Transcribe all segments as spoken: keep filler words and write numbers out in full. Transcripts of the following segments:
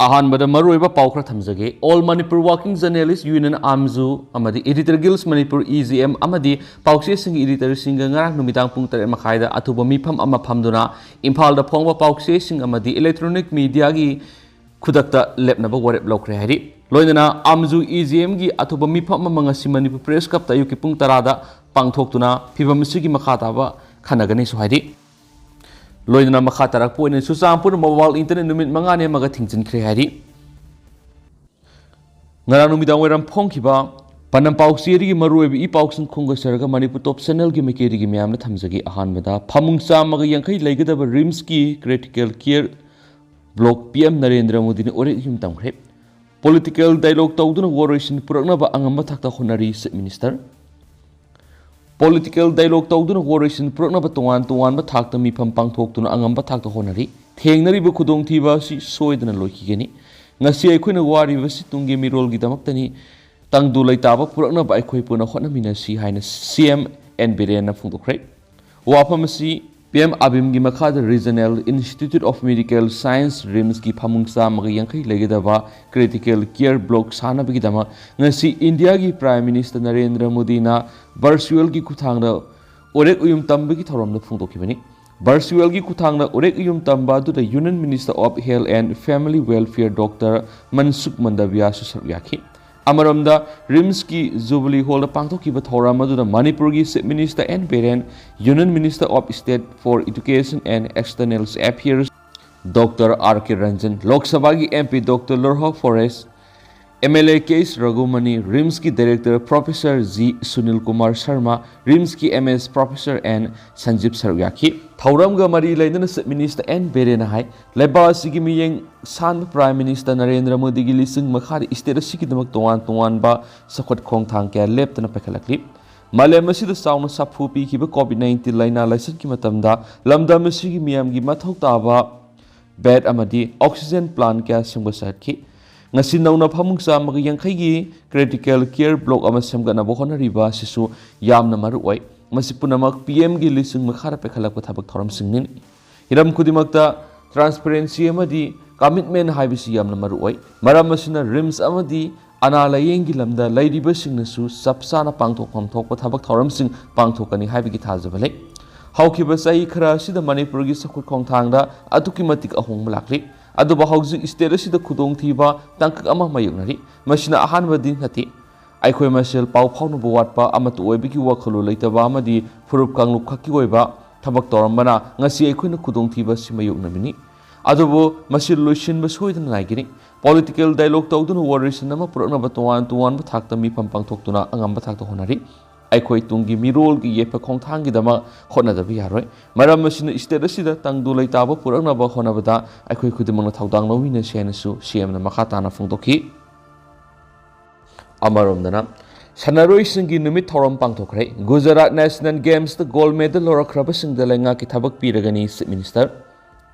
ꯑꯍꯥꯟꯕꯗ ꯃꯔꯨꯑꯣꯏꯕ ꯄꯥꯎ ꯈꯔ ꯊꯝꯖꯒꯦ꯫ All Manipur Working Journalist Union, ꯑꯥꯝꯖꯨ, ꯑꯃꯗꯤ Editor Guild Manipur, E G M, ꯑꯃꯗꯤ ꯄꯥꯎꯆꯦꯁꯤꯡꯒꯤ ꯏꯗꯤꯇꯔꯁꯤꯡꯒ ꯉꯔꯥꯡ ꯅꯨꯃꯤꯗꯥꯡ ꯄꯨꯡ ꯇꯔꯦꯠ ꯃꯈꯥꯏꯗ ꯑꯊꯨꯕ ꯃꯤꯐꯝ ꯑꯃ ꯐꯝꯗꯨꯅ ꯏꯝꯐꯥꯜꯗ ꯐꯣꯡꯕ ꯄꯥꯎꯆꯦꯁꯤꯡ ꯑꯃꯗꯤ ꯏꯂꯦꯛꯇ꯭ꯔꯣꯅꯤꯛ ꯃꯤꯗꯤꯌꯥꯒꯤ ꯈꯨꯗꯛꯇ ꯂꯦꯞꯅꯕ ꯋꯥꯔꯦꯞ ꯂꯧꯈ꯭ꯔꯦ ꯍꯥꯏꯔꯤ꯫ ꯂꯣꯏꯅꯅ ꯑꯥꯝꯖꯨ ꯏ ꯖꯤ ꯑꯦꯝꯒꯤ ꯑꯊꯨꯕ ꯃꯤꯐꯝ ꯑꯃ ꯉꯁꯤ ꯃꯅꯤꯄꯨꯔ ꯄ꯭ꯔꯦꯁ ꯀ꯭ꯂꯕꯇ ꯑꯌꯨꯛꯀꯤ ꯄꯨꯡ ꯇꯔꯥꯗ ꯄꯥꯡꯊꯣꯛꯇꯨꯅ ꯐꯤꯕꯝ ꯑꯁꯤꯒꯤ ꯃꯈꯥ ꯇꯥꯕ ꯈꯟꯅꯒꯅꯤꯁꯨ ꯍꯥꯏꯔꯤ꯫ ꯂꯣꯏꯅꯅ ꯃꯈꯥ ꯇꯥꯔꯛꯄ ꯑꯣꯏꯅ ꯆꯨꯔꯆꯥꯟꯄꯨꯔ ꯃꯣꯕꯥꯏꯜ ꯏꯟꯇꯔꯅꯦꯠ ꯅꯨꯃꯤꯠ ꯃꯉꯥꯅꯤ ꯑꯃꯒ ꯊꯤꯡꯖꯤꯟꯈ꯭ꯔꯦ ꯍꯥꯏꯔꯤ꯫ ꯉꯔꯥꯡ ꯅꯨꯃꯤꯗꯥꯡ ꯋꯥꯏꯔꯝ ꯐꯣꯡꯈꯤꯕ ꯄꯥꯟꯗꯝ ꯄꯥꯎꯆꯦꯗꯒꯤ ꯃꯔꯨꯑꯣꯏꯕ ꯏ ꯄꯥꯎꯁꯤꯡ ꯈꯣꯝꯒꯠꯆꯔꯒ ꯃꯅꯤꯄꯨꯔ ꯇꯣꯞ ꯆꯦꯅꯦꯜꯒꯤ ꯃꯥꯏꯀꯩꯗꯒꯤ ꯃꯌꯥꯝꯅ ꯊꯝꯖꯒꯦ꯫ ꯑꯍꯥꯟꯕꯗ, ꯐꯃꯨꯡ ꯆꯥꯝꯃꯒ ꯌꯥꯡꯈꯩ ꯂꯩꯒꯗꯕ ꯔꯤꯝꯁꯀꯤ ꯀ꯭ꯔꯤꯇꯤꯀꯦꯜ ꯀꯤꯌꯔ ꯕ꯭ꯂꯣꯛ ꯄꯤ ꯑꯦꯝ ꯅꯔꯦꯟꯗ꯭ꯔ ꯃꯣꯗꯤꯅ ꯎꯔꯦꯛ ꯌꯨꯝ ꯇꯝꯈ꯭ꯔꯦ꯫ ꯄꯣꯂꯤꯇꯤꯀꯦꯜ ꯗꯥꯏꯂꯣꯒ ꯇꯧꯗꯨꯅ ꯋꯥꯔꯣꯏꯁꯤꯟ ꯄꯨꯔꯛꯅꯕ ꯑꯉꯝꯕ ꯊꯥꯛꯇ ꯍꯣꯠꯅꯔꯤ ꯆꯤꯐ ꯃꯤꯅꯤꯁꯇꯔ꯫ ꯄꯣꯂꯤꯇꯤꯀꯦꯜ ꯗꯥꯏꯂꯣꯒ ꯇꯧꯗꯨꯅ ꯋꯥꯔꯣꯏꯁꯤꯟ ꯄꯨꯔꯛꯅꯕ ꯇꯣꯉꯥꯟ ꯇꯣꯉꯥꯟꯕ ꯊꯥꯛꯇ ꯃꯤꯐꯝ ꯄꯥꯡꯊꯣꯛꯇꯨꯅ ꯑꯉꯝꯕ ꯊꯥꯛꯇ ꯍꯣꯠꯅꯔꯤ꯫ ꯊꯦꯡꯅꯔꯤꯕ ꯈꯨꯗꯣꯡꯊꯤꯕ ꯑꯁꯤ ꯁꯣꯏꯗꯅ ꯂꯣꯏꯈꯤꯒꯅꯤ꯫ ꯉꯁꯤ ꯑꯩꯈꯣꯏꯅ ꯋꯥꯔꯤꯕꯁꯤ ꯇꯨꯡꯒꯤ ꯃꯤꯔꯣꯜꯒꯤꯗꯃꯛꯇꯅꯤ꯫ ꯇꯪꯗꯨ ꯂꯩꯇꯥꯕ ꯄꯨꯔꯛꯅꯕ ꯑꯩꯈꯣꯏ ꯄꯨꯟꯅ ꯍꯣꯠꯅꯃꯤꯟꯅꯁꯤ ꯍꯥꯏꯅ ꯁꯤ ꯑꯦꯝ ꯑꯦꯟ ꯕꯤꯔꯦꯟꯅ ꯐꯣꯡꯗꯣꯛꯈ꯭ꯔꯦ꯫ ꯋꯥꯐꯝ ꯑꯁꯤ ꯄꯤ ꯑꯦꯝ ꯑꯕꯤꯝꯒꯤ ꯃꯈꯥꯗ Regional Institute of Medical Science, ꯔꯤꯝꯁꯀꯤ ꯐꯃꯨꯡ ꯆꯥꯝꯃꯒ ꯌꯥꯡꯈꯩ ꯂꯩꯒꯗꯕ ꯀ꯭ꯔꯤꯇꯤꯀꯦꯜ ꯀꯤꯌꯔ ꯕ꯭ꯂꯣꯛ ꯁꯥꯅꯕꯒꯤꯗꯃꯛ ꯉꯁꯤ ꯏꯟꯗꯤꯌꯥꯒꯤ ꯄ꯭ꯔꯥꯏꯝ ꯃꯤꯅꯤꯁꯇꯔ ꯅꯔꯦꯟꯗ꯭ꯔ ꯃꯣꯗꯤꯅ ꯚꯔꯆꯨꯋꯦꯜꯒꯤ ꯈꯨꯠꯊꯥꯡꯗ ꯎꯔꯦꯛ ꯎꯌꯨꯝ ꯇꯝꯕꯒꯤ ꯊꯧꯔꯝꯗ ꯐꯣꯡꯗꯣꯛꯈꯤꯕꯅꯤ꯫ ꯚꯔꯆꯨꯋꯦꯜꯒꯤ ꯈꯨꯠꯊꯥꯡꯗ ꯎꯔꯦꯛ ꯎꯌꯨꯝ ꯇꯝꯕ ꯑꯗꯨꯗ Union Minister of Health and Family Welfare Doctor ꯃꯟꯁꯨꯈ ꯃꯟꯗꯥꯚꯤꯌꯥꯁꯨ ꯁꯔꯨꯛ ꯌꯥꯈꯤ꯫ ꯑꯃꯔꯣꯝꯗ, ꯔꯤꯝꯁꯀꯤ ꯖꯨꯕꯤꯂꯤ ꯍꯣꯜꯗ ꯄꯥꯡꯊꯣꯛꯈꯤꯕ ꯊꯧꯔꯝ ꯑꯗꯨꯗ ꯃꯅꯤꯄꯨꯔꯒꯤ chief minister N Biren, Union Minister of State for Education and External Affairs doctor R K Ranjan, Lok ꯁꯚꯥꯒꯤ M P doctor Lorho Pfoze, M L A K S Raghumani, ꯔꯤꯝꯁꯀꯤ director professor G Sunil Kumar Sharma, ꯔꯤꯝꯁꯀꯤ M S professor N Sanjeeb ꯁꯔꯨꯛ ꯌꯥꯈꯤ꯫ ꯊꯧꯔꯝꯒ ꯃꯔꯤ ꯂꯩꯅꯅ ꯆꯤꯐ ꯃꯤꯅꯤꯁꯇꯔ ꯑꯦꯟ ꯕꯤꯔꯦꯟꯅ ꯍꯥꯏ, ꯂꯩꯕꯥꯛ ꯑꯁꯤꯒꯤ ꯃꯤꯠꯌꯦꯡ ꯁꯥꯟꯕ ꯄ꯭ꯔꯥꯏꯝ ꯃꯤꯅꯤꯁꯇꯔ ꯅꯔꯦꯟꯗ꯭ꯔ ꯃꯣꯗꯤꯒꯤ ꯂꯤꯆꯤꯡ ꯃꯈꯥꯗ ꯁ꯭ꯇꯦꯠ ꯑꯁꯤꯒꯤꯗꯃꯛ ꯇꯣꯉꯥꯟ ꯇꯣꯉꯥꯟꯕ ꯆꯥꯎꯈꯠ ꯈꯣꯡꯊꯥꯡ ꯀꯌꯥ ꯂꯦꯞꯇꯅ ꯄꯥꯏꯈꯠꯂꯛꯂꯤ꯫ ꯃꯥꯂꯦꯝ ꯑꯁꯤꯗ ꯆꯥꯎꯅ ꯁꯥꯐꯨ ꯄꯤꯈꯤꯕ ꯀꯣꯚꯤꯗ ꯅꯥꯏꯟꯇꯤꯟ ꯂꯥꯏꯅꯥ ꯂꯥꯏꯆꯠꯀꯤ ꯃꯇꯝꯗ ꯂꯝꯗꯝ ꯑꯁꯤꯒꯤ ꯃꯤꯌꯥꯝꯒꯤ ꯃꯊꯧ ꯇꯥꯕ ꯕꯦꯗ ꯑꯃꯗꯤ ꯑꯣꯛꯁꯤꯖꯦꯟ ꯄ꯭ꯂꯥꯟ ꯀꯌꯥ ꯁꯦꯝꯒꯠ ꯁꯥꯒꯠꯈꯤ꯫ ꯉꯁꯤ ꯅꯧꯅ ꯐꯃꯨꯡ ꯆꯥꯝꯃꯒ ꯌꯥꯡꯈꯩꯒꯤ ꯀ꯭ꯔꯤꯇꯤꯀꯦꯜ ꯀꯤꯌꯔ ꯕ꯭ꯂꯣꯛ ꯑꯃ ꯁꯦꯝꯒꯠꯅꯕ ꯍꯣꯠꯅꯔꯤꯕ ꯑꯁꯤꯁꯨ ꯌꯥꯝꯅ ꯃꯔꯨ ꯑꯣꯏ꯫ ꯃꯁꯤ ꯄꯨꯝꯅꯃꯛ ꯄꯤ ꯑꯦꯝꯒꯤ ꯂꯤꯆꯤꯡ ꯃꯈꯥꯗ ꯄꯥꯏꯈꯠꯂꯛꯄ ꯊꯕꯛ ꯊꯧꯔꯝꯁꯤꯡꯅꯤ꯫ ꯍꯤꯔꯝ ꯈꯨꯗꯤꯡꯃꯛꯇ ꯇ꯭ꯔꯥꯟꯁꯄꯔꯦꯟꯁꯤ ꯑꯃꯗꯤ ꯀꯃꯤꯠꯃꯦꯟ ꯍꯥꯏꯕꯁꯤ ꯌꯥꯝꯅ ꯃꯔꯨ ꯑꯣꯏ꯫ ꯃꯔꯝ ꯑꯁꯤꯅ ꯔꯤꯝꯁ ꯑꯃꯗꯤ ꯑꯅꯥ ꯂꯥꯌꯦꯡꯒꯤ ꯂꯝꯗ ꯂꯩꯔꯤꯕꯁꯤꯡꯅꯁꯨ ꯆꯞ ꯆꯥꯅ ꯄꯥꯡꯊꯣꯛꯐꯝ ꯊꯣꯛꯄ ꯊꯕꯛ ꯊꯧꯔꯝꯁꯤꯡ ꯄꯥꯡꯊꯣꯛꯀꯅꯤ ꯍꯥꯏꯕꯒꯤ ꯊꯥꯖꯕ ꯂꯩ꯫ ꯍꯧꯈꯤꯕ ꯆꯍꯤ ꯈꯔ ꯑꯁꯤꯗ ꯃꯅꯤꯄꯨꯔꯒꯤ ꯆꯥꯎꯈꯠ ꯈꯣꯡꯊꯥꯡꯗ ꯑꯗꯨꯛꯀꯤ ꯃꯇꯤꯛ ꯑꯍꯣꯡꯕ ꯂꯥꯛꯂꯤ꯫ ꯑꯗꯨꯕꯨ ꯍꯧꯖꯤꯛ ꯁ꯭ꯇꯦꯠ ꯑꯁꯤꯗ ꯈꯨꯗꯣꯡꯊꯤꯕ ꯇꯥꯡꯀꯛ ꯑꯃ ꯃꯥꯌꯣꯛꯅꯔꯤ꯫ ꯃꯁꯤꯅ ꯑꯍꯥꯟꯕꯗꯤ ꯅꯠꯇꯦ꯫ ꯑꯩꯈꯣꯏ ꯃꯁꯦꯜ ꯄꯥꯎ ꯐꯥꯎꯅꯕ ꯋꯥꯠꯄ, ꯑꯃꯠꯇ ꯑꯣꯏꯕꯒꯤ ꯋꯥꯈꯜꯂꯣꯟ ꯂꯩꯇꯕ ꯑꯃꯗꯤ ꯐꯨꯔꯨꯞ ꯀꯥꯡꯂꯨꯞ ꯈꯛꯀꯤ ꯑꯣꯏꯕ ꯊꯕꯛ ꯇꯧꯔꯝꯕꯅ ꯉꯁꯤ ꯑꯩꯈꯣꯏꯅ ꯈꯨꯗꯣꯡꯊꯤꯕ ꯑꯁꯤ ꯃꯥꯌꯣꯛꯅꯕꯅꯤ꯫ ꯑꯗꯨꯕꯨ ꯃꯁꯤ ꯂꯣꯏꯁꯤꯟꯕ ꯁꯣꯏꯗꯅ ꯅꯥꯏꯒꯅꯤ꯫ ꯄꯣꯂꯤꯇꯤꯀꯦꯜ ꯗꯥꯏꯂꯣꯒ ꯇꯧꯗꯨꯅ ꯋꯥꯔꯣꯏꯁꯤꯟ ꯑꯃ ꯄꯨꯔꯛꯅꯕ ꯇꯣꯉꯥꯟ ꯇꯣꯉꯥꯟꯕ ꯊꯥꯛꯇ ꯃꯤꯐꯝ ꯄꯥꯡꯊꯣꯛꯇꯨꯅ ꯑꯉꯝꯕ ꯊꯥꯛꯇ ꯍꯣꯠꯅꯔꯤ꯫ ꯑꯩꯈꯣꯏ ꯇꯨꯡꯒꯤ ꯃꯤꯔꯣꯜꯒꯤ ꯌꯥꯏꯐ ꯈꯣꯡꯊꯥꯡꯒꯤꯗꯃꯛ ꯍꯣꯠꯅꯗꯕ ꯌꯥꯔꯣꯏ꯫ ꯃꯔꯝ ꯑꯁꯤꯅ ꯁ꯭ꯇꯦꯠ ꯑꯁꯤꯗ ꯇꯪꯗꯨ ꯂꯩꯇꯥꯕ ꯄꯨꯔꯛꯅꯕ ꯍꯣꯠꯅꯕꯗ ꯑꯩꯈꯣꯏ ꯈꯨꯗꯤꯡꯃꯛꯅ ꯊꯧꯗꯥꯡ ꯂꯧꯃꯤꯟꯅꯁꯤ ꯍꯥꯏꯅꯁꯨ ꯁꯤ ꯑꯦꯝꯅ ꯃꯈꯥ ꯇꯥꯅ ꯐꯣꯡꯗꯣꯛꯈꯤ꯫ ꯑꯃꯔꯣꯝꯗꯅ ꯁꯥꯟꯅꯔꯣꯏꯁꯤꯡꯒꯤ ꯅꯨꯃꯤꯠ ꯊꯧꯔꯝ ꯄꯥꯡꯊꯣꯛꯈ꯭ꯔꯦ꯫ ꯒꯨꯖꯔꯥꯠ ꯅꯦꯁꯅꯦꯜ ꯒꯦꯝꯁꯇ ꯒꯣꯜꯗ ꯃꯦꯗꯜ ꯂꯧꯔꯛꯈ꯭ꯔꯕꯁꯤꯡꯗ ꯂꯩꯉꯥꯛꯀꯤ ꯊꯕꯛ ꯄꯤꯔꯒꯅꯤ ꯆꯤꯐ ꯃꯤꯅꯤꯁꯇꯔ꯫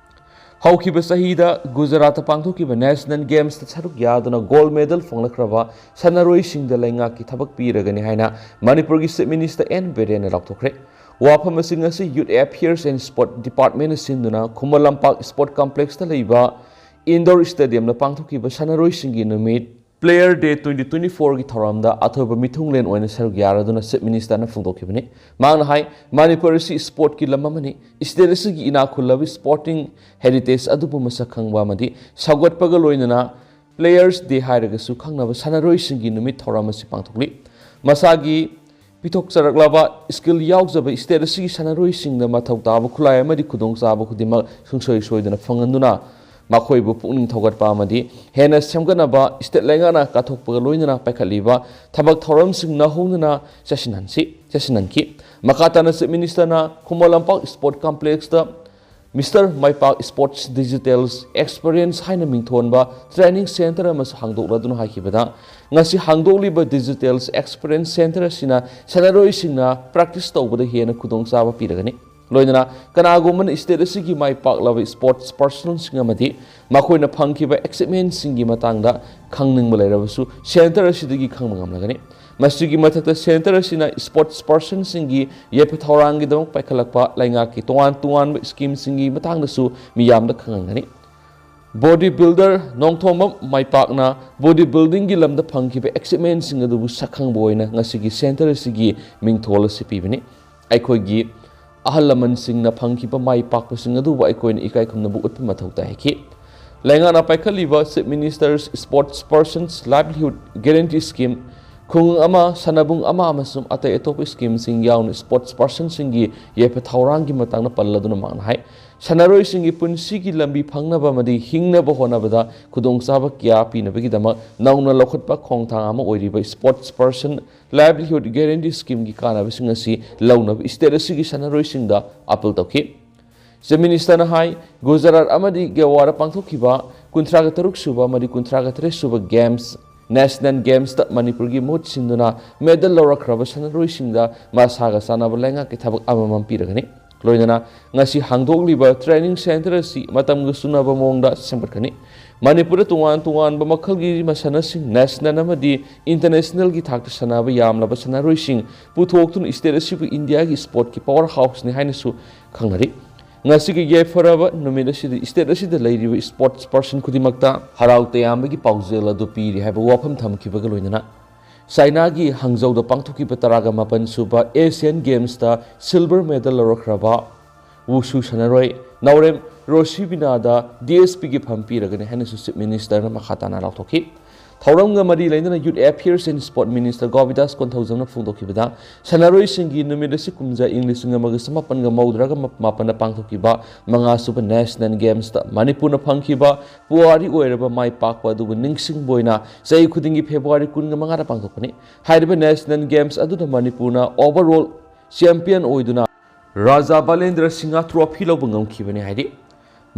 ꯍꯧꯈꯤꯕ ꯆꯍꯤꯗ ꯒꯨꯖꯔꯥꯠꯇ ꯄꯥꯡꯊꯣꯛꯈꯤꯕ ꯅꯦꯁꯅꯦꯜ ꯒꯦꯝꯁꯇ ꯁꯔꯨꯛ ꯌꯥꯗꯨꯅ ꯒꯣꯜꯗ ꯃꯦꯗꯜ ꯐꯪꯂꯛꯈ꯭ꯔꯕ ꯁꯥꯟꯅꯔꯣꯏꯁꯤꯡꯗ ꯂꯩꯉꯥꯛꯀꯤ ꯊꯕꯛ ꯄꯤꯔꯒꯅꯤ ꯍꯥꯏꯅ ꯃꯅꯤꯄꯨꯔꯒꯤ ꯆꯤꯐ ꯃꯤꯅꯤꯁꯇꯔ ꯑꯦꯟ ꯕꯤꯔꯦꯟꯅ ꯂꯥꯎꯊꯣꯛꯈ꯭ꯔꯦ꯫ ꯋꯥꯐꯝ ꯑꯁꯤ ꯉꯁꯤ ꯌꯨꯠ ꯑꯦꯐꯤꯌꯔꯁ ꯑꯦꯟ ꯁ꯭ꯄꯣꯔꯠ ꯗꯤꯄꯥꯔꯠꯃꯦꯟꯅ ꯁꯤꯟꯗꯨꯅ ꯈꯨꯃꯟ ꯂꯝꯄꯥꯛ ꯁ꯭ꯄꯣꯔꯠ ꯀꯝꯄ꯭ꯂꯦꯛꯁꯇ ꯂꯩꯕ ꯏꯟꯗꯣꯔ ꯁ꯭ꯇꯦꯗꯤꯌꯝꯗ ꯄꯥꯡꯊꯣꯛꯈꯤꯕ ꯁꯥꯟꯅꯔꯣꯏꯁꯤꯡꯒꯤ ꯅꯨꯃꯤꯠ Player Day twenty twenty-fourꯒꯤ ꯊꯧꯔꯝꯗ ꯑꯊꯣꯏꯕ ꯃꯤꯊꯨꯡꯂꯦꯟ ꯑꯣꯏꯅ ꯁꯔꯨꯛ ꯌꯥꯔꯗꯨꯅ ꯆꯤꯐ ꯃꯤꯅꯤꯁꯇꯔꯅ ꯐꯣꯡꯗꯣꯛꯈꯤꯕꯅꯤ꯫ ꯃꯍꯥꯛꯅ ꯍꯥꯏ, ꯃꯅꯤꯄꯨꯔ ꯑꯁꯤ ꯁ꯭ꯄꯣꯔꯠꯀꯤ ꯂꯝ ꯑꯃꯅꯤ꯫ ꯁ꯭ꯇꯦꯠ ꯑꯁꯤꯒꯤ ꯏꯅꯥꯛ ꯈꯨꯜꯂꯕ ꯁ꯭ꯄꯣꯔꯇꯤꯡ ꯍꯦꯔꯤꯇꯦꯖ ꯑꯗꯨꯕꯨ ꯃꯁꯛ ꯈꯪꯕ ꯑꯃꯗꯤ ꯁꯧꯒꯠꯄꯒ ꯂꯣꯏꯅꯅ Players Day ꯍꯥꯏꯔꯒꯁꯨ ꯈꯪꯅꯕ ꯁꯥꯟꯅꯔꯣꯏꯁꯤꯡꯒꯤ ꯅꯨꯃꯤꯠ ꯊꯧꯔꯝ ꯑꯁꯤ ꯄꯥꯡꯊꯣꯛꯂꯤ꯫ ꯃꯁꯥꯒꯤ ꯄꯤꯊꯣꯛꯆꯔꯛꯂꯕ ꯁ꯭ꯀꯤꯜ ꯌꯥꯎꯖꯕ ꯁ꯭ꯇꯦꯠ ꯑꯁꯤꯒꯤ ꯁꯥꯟꯅꯔꯣꯏꯁꯤꯡꯗ ꯃꯊꯧ ꯇꯥꯕ ꯈꯨꯠꯂꯥꯏ ꯑꯃꯗꯤ ꯈꯨꯗꯣꯡꯆꯥꯕ ꯈꯨꯗꯤꯡꯃꯛ ꯁꯨꯡꯁꯣꯏ ꯁꯣꯏꯗꯅ ꯐꯪꯍꯟꯗꯨꯅ ꯃꯈꯣꯏꯕꯨ ꯄꯨꯛꯅꯤꯡ ꯊꯧꯒꯠꯄ ꯑꯃꯗꯤ ꯍꯦꯟꯅ ꯁꯦꯝꯒꯠꯅꯕ ꯁ꯭ꯇꯦꯠ ꯂꯩꯉꯥꯛꯅ ꯀꯠꯊꯣꯛꯄꯒ ꯂꯣꯏꯅꯅ ꯄꯥꯏꯈꯠꯂꯤꯕ ꯊꯕꯛ ꯊꯧꯔꯝꯁꯤꯡ ꯅꯧꯍꯧꯅꯅ ꯆꯠꯁꯤꯟꯍꯟꯁꯤ, ꯆꯠꯁꯤꯟꯍꯟꯈꯤ꯫ ꯃꯈꯥ ꯇꯥꯅ chief ꯃꯤꯅꯤꯁꯇꯔꯅ Khuman Lampak sport ꯀꯝꯄ꯭ꯂꯦꯛꯁꯇ mister ꯃꯥꯏꯄꯥꯛ sports digitals experience ꯍꯥꯏꯅ ꯃꯤꯡꯊꯣꯟꯕ ꯇ꯭ꯔꯦꯅꯤꯡ ꯁꯦꯟꯇꯔ ꯑꯃꯁꯨ ꯍꯥꯡꯗꯣꯛꯂꯗꯨꯅ ꯍꯥꯏꯈꯤꯕꯗ, ꯉꯁꯤ ꯍꯥꯡꯗꯣꯛꯂꯤꯕ ꯗꯤꯖꯤꯇꯦꯜꯁ ꯑꯦꯛꯁꯄꯤꯔꯤꯌꯦꯟꯁ ꯁꯦꯟꯇꯔ ꯑꯁꯤꯅ ꯁꯥꯟꯅꯔꯣꯏꯁꯤꯡꯅ ꯄ꯭ꯔꯦꯛꯇꯤꯁ ꯇꯧꯕꯗ ꯍꯦꯟꯅ ꯈꯨꯗꯣꯡꯆꯥꯕ ꯄꯤꯔꯒꯅꯤ꯫ ꯂꯣꯏꯅꯅ ꯀꯅꯥꯒꯨꯝꯕꯅ ꯁ꯭ꯇꯦꯠ ꯑꯁꯤꯒꯤ ꯃꯥꯏ ꯄꯥꯛꯂꯕ ꯁ꯭ꯄꯣꯔꯠꯁ ꯄꯔꯁꯅꯦꯜꯁꯤꯡ ꯑꯃꯗꯤ ꯃꯈꯣꯏꯅ ꯐꯪꯈꯤꯕ ꯑꯦꯆꯤꯞꯃꯦꯟꯁꯤꯡꯒꯤ ꯃꯇꯥꯡꯗ ꯈꯪꯅꯤꯡꯕ ꯂꯩꯔꯕꯁꯨ ꯁꯦꯟꯇꯔ ꯑꯁꯤꯗꯒꯤ ꯈꯪꯕ ꯉꯝꯂꯒꯅꯤ꯫ ꯃꯁꯤꯒꯤ ꯃꯊꯛꯇ ꯁꯦꯟꯇꯔ ꯑꯁꯤꯅ ꯁ꯭ꯄꯣꯔꯠꯁ ꯄꯔꯁꯟꯁꯤꯡꯒꯤ ꯌꯥꯏꯐ ꯊꯧꯔꯥꯡꯒꯤꯗꯃꯛ ꯄꯥꯏꯈꯠꯂꯛꯄ ꯂꯩꯉꯥꯛꯀꯤ ꯇꯣꯉꯥꯟ ꯇꯣꯉꯥꯟꯕ ꯁ꯭ꯀꯤꯝꯁꯤꯡꯒꯤ ꯃꯇꯥꯡꯗꯁꯨ ꯃꯤꯌꯥꯝꯗ ꯈꯪꯍꯟꯒꯅꯤ꯫ Body builder ꯅꯣꯡꯊꯣꯝꯕꯝ ꯃꯥꯏꯄꯥꯛꯅ body buildingꯒꯤ ꯂꯝꯗ ꯐꯪꯈꯤꯕ achievementꯁꯤꯡ ꯑꯗꯨꯕꯨ ꯁꯛꯈꯪꯕ ꯑꯣꯏꯅ ꯉꯁꯤꯒꯤ centre ꯑꯁꯤꯒꯤ ꯃꯤꯡꯊꯣꯜ ꯑꯁꯤ ꯄꯤꯕꯅꯤ꯫ ꯑꯩꯈꯣꯏꯒꯤ ꯑꯍꯜ ꯂꯃꯟꯁꯤꯡꯅ ꯐꯪꯈꯤꯕ ꯃꯥꯏ ꯄꯥꯛꯄꯁꯤꯡ ꯑꯗꯨꯕꯨ ꯑꯩꯈꯣꯏꯅ ꯏꯀꯥꯏ ꯈꯨꯝꯅꯕ ꯎꯠꯄ ꯃꯊꯧ ꯇꯥꯏ ꯍꯥꯏꯈꯤ꯫ ꯂꯩꯉꯥꯛꯅ ꯄꯥꯏꯈꯠꯂꯤꯕ Chief Minister's Sports Persons Livelihood Guarantee Scheme, ꯈꯨꯡꯒꯪ ꯑꯃ, ꯁꯥꯟꯅꯕꯨꯡ ꯑꯃ ꯑꯃꯁꯨꯡ ꯑꯇꯩ ꯑꯇꯣꯞꯄ schemeꯁꯤꯡ ꯌꯥꯎꯅ sports personꯁꯤꯡꯒꯤ ꯌꯥꯏꯐ ꯊꯧꯔꯥꯡꯒꯤ ꯃꯇꯥꯡꯗ ꯄꯜꯂꯗꯨꯅ ꯃꯍꯥꯛꯅ ꯍꯥꯏ, ꯁꯥꯟꯅꯔꯣꯏꯁꯤꯡꯒꯤ ꯄꯨꯟꯁꯤꯒꯤ ꯂꯝꯕꯤ ꯐꯪꯅꯕ ꯑꯃꯗꯤ ꯍꯤꯡꯅꯕ ꯍꯣꯠꯅꯕꯗ ꯈꯨꯗꯣꯡꯆꯥꯕ ꯀꯌꯥ ꯄꯤꯅꯕꯒꯤꯗꯃꯛ ꯅꯧꯅ ꯂꯧꯈꯠꯄ ꯈꯣꯡꯊꯥꯡ ꯑꯃ ꯑꯣꯏꯔꯤꯕ Sports Person Livelihood Guarantee Schemeꯒꯤ ꯀꯥꯟꯅꯕꯁꯤꯡ ꯑꯁꯤ ꯂꯧꯅꯕ state ꯑꯁꯤꯒꯤ ꯁꯥꯟꯅꯔꯣꯏꯁꯤꯡꯗ appeal ꯇꯧꯈꯤ꯫ Chief Ministerꯅ ꯍꯥꯏ, ꯒꯨꯖꯔꯥꯠ ꯑꯃꯗꯤ ꯒꯣꯋꯥꯗ ꯄꯥꯡꯊꯣꯛꯈꯤꯕ ꯀꯨꯟꯊ꯭ꯔꯥꯒ ꯇꯔꯨꯛ ꯁꯨꯕ ꯑꯃꯗꯤ ꯀꯨꯟꯊ꯭ꯔꯥꯒ ꯇꯔꯦꯠ ꯁꯨꯕ Games, National Gamesꯇ ꯃꯅꯤꯄꯨꯔꯒꯤ ꯃꯍꯨꯠ ꯁꯤꯟꯗꯨꯅ medal ꯂꯧꯔꯛꯈ꯭ꯔꯕ ꯁꯥꯟꯅꯔꯣꯏꯁꯤꯡꯗ ꯃꯁꯥꯒ ꯆꯥꯟꯅꯕ ꯂꯩꯉꯥꯛꯀꯤ ꯊꯕꯛ ꯑꯃꯃꯝ ꯄꯤꯔꯒꯅꯤ꯫ ꯂꯣꯏꯅꯅ ꯉꯁꯤ ꯍꯥꯡꯗꯣꯛꯂꯤꯕ training centre ꯑꯁꯤ ꯃꯇꯝꯒ ꯆꯨꯅꯕ ꯃꯑꯣꯡꯗ ꯁꯦꯝꯒꯠꯀꯅꯤ꯫ ꯃꯅꯤꯄꯨꯔꯗ ꯇꯣꯉꯥꯟ ꯇꯣꯉꯥꯟꯕ ꯃꯈꯜꯒꯤ ꯃꯁꯥꯟꯅꯁꯤꯡ, national ꯑꯃꯗꯤ internationalꯒꯤ ꯊꯥꯛꯇ ꯁꯥꯟꯅꯕ ꯌꯥꯝꯂꯕ ꯁꯥꯟꯅꯔꯣꯏꯁꯤꯡ ꯄꯨꯊꯣꯛꯇꯨꯅ state ꯑꯁꯤꯕꯨ ꯏꯟꯗꯤꯌꯥꯒꯤ sportꯀꯤ power houseꯅꯤ ꯍꯥꯏꯅꯁꯨ ꯈꯪꯅꯔꯤ꯫ ꯉꯁꯤꯒꯤ ꯌꯥꯏꯐꯔꯕ ꯅꯨꯃꯤꯠ ꯑꯁꯤꯗ state ꯑꯁꯤꯗ ꯂꯩꯔꯤꯕ sports person ꯈꯨꯗꯤꯡꯃꯛꯇ ꯍꯔꯥꯎ ꯇꯌꯥꯝꯕꯒꯤ ꯄꯥꯎꯖꯦꯜ ꯑꯗꯨ ꯄꯤꯔꯤ ꯍꯥꯏꯕ ꯋꯥꯐꯝ ꯊꯝꯈꯤꯕꯒ ꯂꯣꯏꯅꯅ ꯆꯥꯏꯅꯥꯒꯤ ꯍꯪꯖꯧꯗ ꯄꯥꯡꯊꯣꯛꯈꯤꯕ ꯇꯔꯥꯒ ꯃꯥꯄꯟ ꯁꯨꯕ Asian Gamesꯇ silver medal ꯂꯧꯔꯛꯈ꯭ꯔꯕ ꯋꯨꯁꯨ ꯁꯥꯟꯅꯔꯣꯏ ꯅꯥꯎꯔꯦꯝ ꯔꯣꯁꯤꯕꯤꯅꯥꯗ DSPꯒꯤ ꯐꯝ ꯄꯤꯔꯒꯅꯤ ꯍꯥꯏꯅꯁꯨ Chief Ministerꯅ ꯃꯈꯥ ꯇꯥꯅ ꯂꯥꯎꯊꯣꯛꯈꯤ꯫ ꯊꯧꯔꯝꯒ ꯃꯔꯤ ꯂꯩꯅꯅ Youth Affairs and Sport Minister ꯒꯣꯕꯤꯗꯥꯁ ꯀꯣꯟꯊꯧꯖꯝꯅ ꯐꯣꯡꯗꯣꯛꯈꯤꯕꯗ, ꯁꯥꯟꯅꯔꯣꯏꯁꯤꯡꯒꯤ ꯅꯨꯃꯤꯠ ꯑꯁꯤ ꯀꯨꯝꯖꯥ ꯏꯪ ꯂꯤꯁꯤꯡ ꯑꯃꯒ ꯆꯃꯥꯄꯟꯒ ꯃꯧꯗ꯭ꯔꯥꯒ ꯃꯥꯄꯟꯗ ꯄꯥꯡꯊꯣꯛꯈꯤꯕ ꯃꯉꯥ ꯁꯨꯕ National Gamesꯇ ꯃꯅꯤꯄꯨꯔꯅ ꯐꯪꯈꯤꯕ ꯄꯨꯋꯥꯔꯤ ꯑꯣꯏꯔꯕ ꯃꯥꯏ ꯄꯥꯛꯄ ꯑꯗꯨꯕꯨ ꯅꯤꯡꯁꯤꯡꯕ ꯑꯣꯏꯅ ꯆꯍꯤ ꯈꯨꯗꯤꯡꯒꯤ February ꯀꯨꯟꯒ ꯃꯉꯥꯗ ꯄꯥꯡꯊꯣꯛꯄꯅꯤ꯫ ꯍꯥꯏꯔꯤꯕ National Games ꯑꯗꯨꯗ ꯃꯅꯤꯄꯨꯔꯅ overall champion ꯑꯣꯏꯗꯨꯅ ꯔꯥꯖꯥ ꯕꯂꯦꯟꯗ꯭ꯔ ꯁꯤꯡꯍ trophy ꯂꯧꯕ ꯉꯝꯈꯤꯕꯅꯤ ꯍꯥꯏꯔꯤ꯫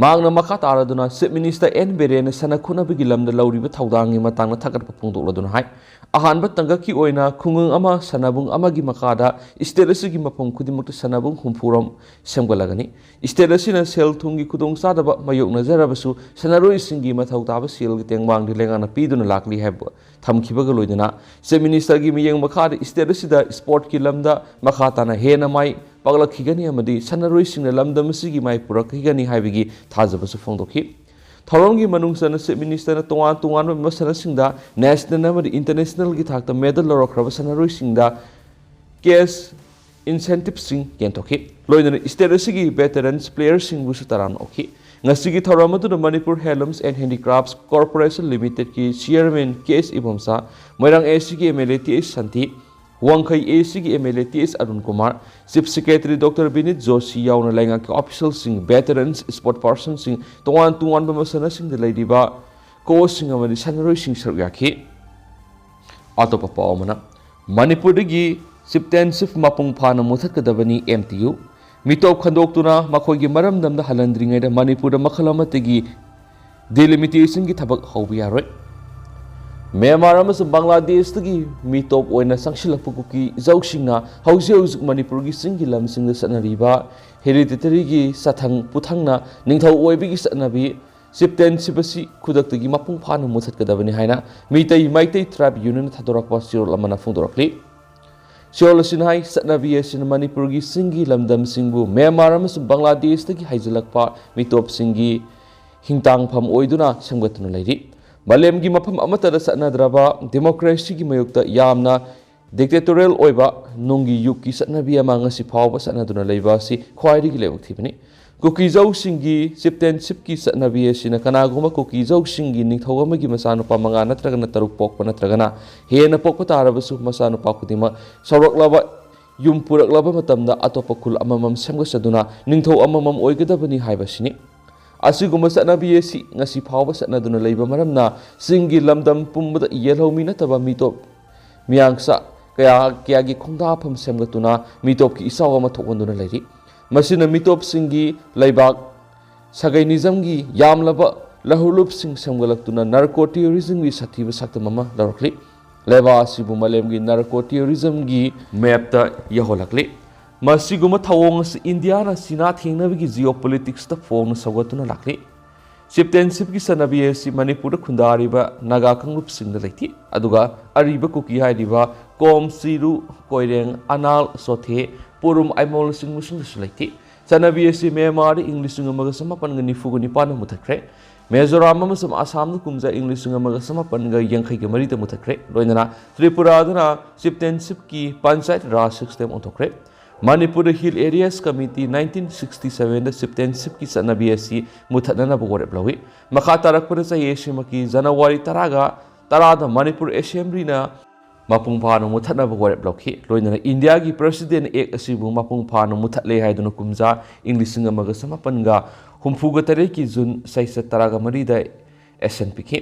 ꯃꯍꯥꯛꯅ ꯃꯈꯥ ꯇꯥꯔꯗꯨꯅ Chief Minister ꯑꯦꯟ ꯕꯤꯔꯦꯟꯅ ꯁꯥꯟꯅ ꯈꯣꯠꯅꯕꯒꯤ ꯂꯝꯗ ꯂꯧꯔꯤꯕ ꯊꯧꯗꯥꯡꯒꯤ ꯃꯇꯥꯡꯗ ꯊꯥꯒꯠꯄ ꯐꯣꯡꯗꯣꯛꯂꯗꯨꯅ ꯍꯥꯏ, ꯑꯍꯥꯟꯕ ꯇꯥꯡꯀꯛꯀꯤ ꯑꯣꯏꯅ ꯈꯨꯡꯒꯪ ꯑꯃ ꯁꯥꯟꯅꯕꯨꯡ ꯑꯃꯒꯤ ꯃꯈꯥꯗ state ꯑꯁꯤꯒꯤ ꯃꯐꯝ ꯈꯨꯗꯤꯡꯃꯛꯇ ꯁꯥꯟꯅꯕꯨꯡ ꯍꯨꯝꯐꯨꯔꯣꯝ ꯁꯦꯝꯒꯠꯂꯒꯅꯤ꯫ State ꯑꯁꯤꯅ ꯁꯦꯜ ꯊꯨꯝꯒꯤ ꯈꯨꯗꯣꯡꯆꯥꯗꯕ ꯃꯥꯌꯣꯛꯅꯖꯔꯕꯁꯨ ꯁꯥꯟꯅꯔꯣꯏꯁꯤꯡꯒꯤ ꯃꯊꯧ ꯇꯥꯕ ꯁꯦꯜꯒꯤ ꯇꯦꯡꯕꯥꯡꯗꯤ ꯂꯩꯉꯥꯛꯅ ꯄꯤꯗꯨꯅ ꯂꯥꯛꯂꯤ ꯍꯥꯏꯕ ꯊꯝꯈꯤꯕꯒ ꯂꯣꯏꯅꯅ Chief Ministerꯒꯤ ꯃꯤꯠꯌꯦꯡ ꯃꯈꯥꯗ state ꯑꯁꯤꯗ sportꯀꯤ ꯂꯝꯗ ꯃꯈꯥ ꯇꯥꯅ ꯍꯦꯟꯅ ꯃꯥꯏ ꯄꯥꯛꯂꯛꯈꯤꯒꯅꯤ ꯑꯃꯗꯤ ꯁꯥꯟꯅꯔꯣꯏꯁꯤꯡꯅ ꯂꯝꯗꯝ ꯑꯁꯤꯒꯤ ꯃꯥꯏ ꯄꯨꯔꯛꯈꯤꯒꯅꯤ ꯍꯥꯏꯕꯒꯤ ꯊꯥꯖꯕꯁꯨ ꯐꯣꯡꯗꯣꯛꯈꯤ꯫ ꯊꯧꯔꯝꯒꯤ ꯃꯅꯨꯡ ꯆꯟꯅ Chief Minister ꯅ ꯇꯣꯉꯥꯟ ꯇꯣꯉꯥꯟꯕ ꯃꯁꯥꯟꯅꯁꯤꯡꯗ national ꯑꯃꯗꯤ international ꯒꯤ ꯊꯥꯛꯇ medal ꯂꯧꯔꯛꯈ꯭ꯔꯕ ꯁꯥꯟꯅꯔꯣꯏꯁꯤꯡꯗ cash incentive ꯁꯤꯡ ꯌꯦꯟꯊꯣꯛꯈꯤ꯫ ꯂꯣꯏꯅꯅ state ꯑꯁꯤꯒꯤ veterans player ꯁꯤꯡꯕꯨꯁꯨ ꯇꯔꯥꯝꯅ ꯑꯣꯛꯈꯤ꯫ ꯉꯁꯤꯒꯤ ꯊꯧꯔꯝ ꯑꯗꯨꯗ Manipur Handlooms and Handicrafts Corporation Limited ꯀꯤ Chairman K S Ibomcha, Moirang A ꯁꯤꯒꯤ M L A T S Shanti, Wangkhei A ꯁꯤꯒꯤ M L A T S Arun Kumar, Chief Secretary Doctor Vineet Joshi ꯌꯥꯎꯅ ꯂꯩꯉꯥꯛꯀꯤ official ꯁꯤꯡ, veterans, sport person ꯁꯤꯡ, ꯇꯣꯉꯥꯟ ꯇꯣꯉꯥꯟꯕ ꯃꯁꯥꯟꯅꯁꯤꯡꯗ ꯂꯩꯔꯤꯕ coach ꯁꯤꯡ ꯑꯃꯗꯤ ꯁꯥꯟꯅꯔꯣꯏꯁꯤꯡ ꯁꯔꯨꯛ ꯌꯥꯈꯤ꯫ ꯑꯇꯣꯞꯄ ꯄꯥꯎ ꯑꯃꯅ, ꯃꯅꯤꯄꯨꯔꯗꯒꯤ chieftainship ꯃꯄꯨꯡ ꯐꯥꯅ ꯃꯨꯊꯠꯀꯗꯕꯅꯤ ꯑꯦꯝ ꯇꯤ ꯌꯨ꯫ ꯃꯤꯇꯣꯞ ꯈꯟꯗꯣꯛꯇꯨꯅ ꯃꯈꯣꯏꯒꯤ ꯃꯔꯝꯗꯝꯗ ꯍꯜꯍꯟꯗ꯭ꯔꯤꯉꯩꯗ ꯃꯅꯤꯄꯨꯔꯗ ꯃꯈꯜ ꯑꯃꯠꯇꯒꯤ delimitation ꯒꯤ ꯊꯕꯛ ꯍꯧꯕ ꯌꯥꯔꯣꯏ꯫ ꯃ꯭ꯌꯥꯟꯃꯥꯔ ꯑꯃꯁꯨꯡ ꯕꯪꯒ꯭ꯂꯥꯗꯦꯁꯇꯒꯤ ꯃꯤꯇꯣꯞ ꯑꯣꯏꯅ ꯆꯪꯁꯤꯜꯂꯛꯄ ꯀꯨꯀꯤ ꯏꯖꯧꯁꯤꯡꯅ ꯍꯧꯖꯤꯛ ꯍꯧꯖꯤꯛ ꯃꯅꯤꯄꯨꯔꯒꯤ ꯆꯤꯡꯒꯤ ꯂꯝꯁꯤꯡꯗ ꯆꯠꯅꯔꯤꯕ hereditary ꯒꯤ ꯁꯥꯊꯪ ꯄꯨꯊꯪꯅ ꯅꯤꯡꯊꯧ ꯑꯣꯏꯕꯒꯤ ꯆꯠꯅꯕꯤ, chieftainship ꯑꯁꯤ ꯈꯨꯗꯛꯇꯒꯤ ꯃꯄꯨꯡ ꯐꯥꯅ ꯃꯨꯊꯠꯀꯗꯕꯅꯤ ꯍꯥꯏꯅ ꯃꯤꯇꯩ ꯃꯩꯇꯩ tribe union ꯅ ꯊꯥꯗꯣꯔꯛꯄ ꯆꯦꯔꯣꯜ ꯑꯃꯅ ꯐꯣꯡꯗꯣꯔꯛꯂꯤ꯫ ꯆꯦꯔꯣꯜ ꯑꯁꯤꯅ ꯍꯥꯏ, ꯆꯠꯅꯕꯤ ꯑꯁꯤꯅ ꯃꯅꯤꯄꯨꯔꯒꯤ ꯆꯤꯡꯒꯤ ꯂꯝꯗꯝꯁꯤꯡꯕꯨ ꯃ꯭ꯌꯥꯟꯃꯥꯔ ꯑꯃꯁꯨꯡ ꯕꯪꯒ꯭ꯂꯥꯗꯦꯁꯇꯒꯤ ꯍꯥꯏꯖꯤꯜꯂꯛꯄ ꯃꯤꯇꯣꯞꯁꯤꯡꯒꯤ ꯍꯤꯡꯇꯥꯡꯐꯝ ꯑꯣꯏꯗꯨꯅ ꯁꯦꯝꯒꯠꯇꯨꯅ ꯂꯩꯔꯤ꯫ ꯃꯥꯂꯦꯝꯒꯤ ꯃꯐꯝ ꯑꯃꯠꯇꯗ ꯆꯠꯅꯗ꯭ꯔꯕ democracy ꯒꯤ ꯃꯥꯌꯣꯛꯇ ꯌꯥꯝꯅ dictatorial ꯑꯣꯏꯕ ꯅꯨꯡꯒꯤ ꯌꯨꯒꯀꯤ ꯆꯠꯅꯕꯤ ꯑꯃ ꯉꯁꯤ ꯐꯥꯎꯕ ꯆꯠꯅꯗꯨꯅ ꯂꯩꯕ ꯑꯁꯤ ꯈ꯭ꯋꯥꯏꯗꯒꯤ ꯂꯥꯏꯕꯛ ꯊꯤꯕꯅꯤ꯫ ꯀꯨꯀꯤꯖꯧꯁꯤꯡꯒꯤ chieftainship ꯀꯤ ꯆꯠꯅꯕꯤ ꯑꯁꯤꯅ ꯀꯅꯥꯒꯨꯝꯕ ꯀꯨꯀꯤꯖꯧꯁꯤꯡꯒꯤ ꯅꯤꯡꯊꯧ ꯑꯃꯒꯤ ꯃꯆꯥꯅꯨꯄꯥ ꯃꯉꯥ ꯅꯠꯇ꯭ꯔꯒꯅ ꯇꯔꯨꯛ ꯄꯣꯛꯄ ꯅꯠꯇ꯭ꯔꯒꯅ ꯍꯦꯟꯅ ꯄꯣꯛꯄ ꯇꯥꯔꯕꯁꯨ, ꯃꯆꯥꯅꯨꯄꯥ ꯈꯨꯗꯤꯡꯃꯛ ꯆꯥꯎꯔꯛꯂꯕ, ꯌꯨꯝ ꯄꯨꯔꯛꯂꯕ ꯃꯇꯝꯗ ꯑꯇꯣꯞꯄ ꯈꯨꯜ ꯑꯃꯃꯝ ꯁꯦꯝꯒꯠꯆꯗꯨꯅ ꯅꯤꯡꯊꯧ ꯑꯃꯃꯝ ꯑꯣꯏꯒꯗꯕꯅꯤ ꯍꯥꯏꯕꯁꯤꯅꯤ꯫ ꯑꯁꯤꯒꯨꯝꯕ ꯆꯠꯅꯕꯤ ꯑꯁꯤ ꯉꯁꯤ ꯐꯥꯎꯕ ꯆꯠꯅꯗꯨꯅ ꯂꯩꯕ ꯃꯔꯝꯅ ꯆꯤꯡꯒꯤ ꯂꯝꯗꯝ ꯄꯨꯝꯕꯗ ꯌꯦꯜꯍꯧꯃꯤ ꯅꯠꯇꯕ ꯃꯤꯇꯣꯞ ꯃꯤꯌꯥꯡꯆꯥ ꯀꯌꯥ ꯀꯌꯥꯒꯤ ꯈꯣꯡꯗꯥꯐꯝ ꯁꯦꯝꯒꯠꯇꯨꯅ ꯃꯤꯇꯣꯞꯀꯤ ꯏꯆꯥꯎ ꯑꯃ ꯊꯣꯛꯍꯟꯗꯨꯅ ꯂꯩꯔꯤ꯫ ꯃꯁꯤꯅ ꯃꯤꯇꯣꯞꯁꯤꯡꯒꯤ ꯂꯩꯕꯥꯛ ꯁꯒꯩꯅꯤꯖꯝꯒꯤ ꯌꯥꯝꯂꯕ ꯂꯍꯨꯂꯨꯞꯁꯤꯡ ꯁꯦꯝꯒꯠꯂꯛꯇꯨꯅ narco terrorism ꯒꯤ ꯁꯥꯊꯤꯕ ꯁꯛꯇꯝ ꯑꯃ ꯂꯧꯔꯛꯂꯤ꯫ ꯂꯩꯕꯥꯛ ꯑꯁꯤꯕꯨ ꯃꯥꯂꯦꯝꯒꯤ narco terrorism ꯒꯤ map ꯇ ꯌꯧꯍꯜꯂꯛꯂꯤ꯫ ꯃꯁꯤꯒꯨꯝꯕ ꯊꯧꯑꯣꯡ ꯑꯁꯤ ꯏꯟꯗꯤꯌꯥꯅ ꯆꯤꯅꯥ ꯊꯦꯡꯅꯕꯒꯤ geopolitics ꯇ ꯐꯣꯡꯅ ꯁꯧꯒꯠꯇꯨꯅ ꯂꯥꯛꯂꯤ꯫ Chieftainship ꯀꯤ ꯆꯠꯅꯕꯤ ꯑꯁꯤ ꯃꯅꯤꯄꯨꯔꯗ ꯈꯨꯟꯗꯥꯔꯤꯕ ꯅꯥꯒꯥ ꯀꯥꯡꯂꯨꯞꯁꯤꯡꯗ ꯂꯩꯇꯦ, ꯑꯗꯨꯒ ꯑꯔꯤꯕ ꯀꯨꯀꯤ ꯍꯥꯏꯔꯤꯕ ꯀꯣꯝ, ꯆꯤꯔꯨ, ꯀꯣꯏꯔꯦꯡ, ꯑꯅꯥꯜ, ꯆꯣꯊꯦ, ꯄꯨꯔꯨꯝ, ꯑꯥꯏꯃꯣꯜꯅꯆꯤꯡꯕꯁꯤꯡꯗꯁꯨ ꯂꯩꯇꯦ꯫ ꯆꯠꯅꯕꯤ ꯑꯁꯤ ꯃ꯭ꯌꯥꯟꯃꯥꯔꯗ ꯏꯪ ꯂꯤꯁꯤꯡ ꯑꯃꯒ ꯆꯃꯥꯄꯟꯒ ꯅꯤꯐꯨꯒ ꯅꯤꯄꯥꯟꯗ ꯃꯨꯊꯠꯈ꯭ꯔꯦ꯫ ꯃꯤꯖꯣꯔꯥꯝ ꯑꯃꯁꯨꯡ ꯑꯁꯥꯝꯗ ꯀꯨꯝꯖꯥ ꯏꯪ ꯂꯤꯁꯤꯡ ꯑꯃꯒ ꯆꯃꯥꯄꯟꯒ ꯌꯥꯡꯈꯩꯒ ꯃꯔꯤꯗ ꯃꯨꯊꯠꯈ꯭ꯔꯦ꯫ ꯂꯣꯏꯅꯅ ꯇ꯭ꯔꯤꯄꯨꯔꯥꯗꯅ ꯆꯤꯞꯇꯦꯟꯁꯤꯞꯀꯤ ꯄꯟꯆꯥꯌꯠ ꯔꯥꯖ ꯁꯤꯁꯇꯦꯝ ꯑꯣꯟꯊꯣꯛꯈ꯭ꯔꯦ꯫ ꯃꯅꯤꯄꯨꯔꯗ hill areas committee nineteen sixty ꯁꯚꯦꯟꯗ ꯆꯤꯞꯇꯦꯟꯁꯤꯞꯀꯤ ꯆꯠꯅꯕꯤ ꯑꯁꯤ ꯃꯨꯊꯠꯅꯅꯕ ꯋꯥꯔꯦꯞ ꯂꯧꯏ꯫ ꯃꯈꯥ ꯇꯥꯔꯛꯄꯗ ꯆꯍꯤ ꯑꯁꯤꯃꯛꯀꯤ ꯖꯅꯋꯥꯔꯤ ꯇꯔꯥꯒ ꯇꯔꯥꯗ ꯃꯅꯤꯄꯨꯔ ꯑꯦꯁꯦꯝꯕ꯭ꯂꯤꯅ ꯃꯄꯨꯡ ꯐꯥꯅ ꯃꯨꯊꯠꯅꯕ ꯋꯥꯔꯦꯞ ꯂꯧꯈꯤ꯫ ꯂꯣꯏꯅꯅ ꯏꯟꯗꯤꯌꯥꯒꯤ ꯄ꯭ꯔꯦꯁꯤꯗꯦꯟ ꯑꯦꯛ ꯑꯁꯤꯕꯨ ꯃꯄꯨꯡ ꯐꯥꯅ ꯃꯨꯊꯠꯂꯦ ꯍꯥꯏꯗꯨꯅ ꯀꯨꯝꯖꯥ ꯏꯪ ꯂꯤꯁꯤꯡ ꯑꯃꯒ ꯆꯃꯥꯄꯟꯒ ꯍꯨꯝꯐꯨꯒ ꯇꯔꯦꯠꯀꯤ ꯖꯨꯟ ꯆꯩꯆꯠ ꯇꯔꯥꯒ ꯃꯔꯤꯗ ꯑꯦꯁꯦꯟ ꯄꯤꯈꯤ꯫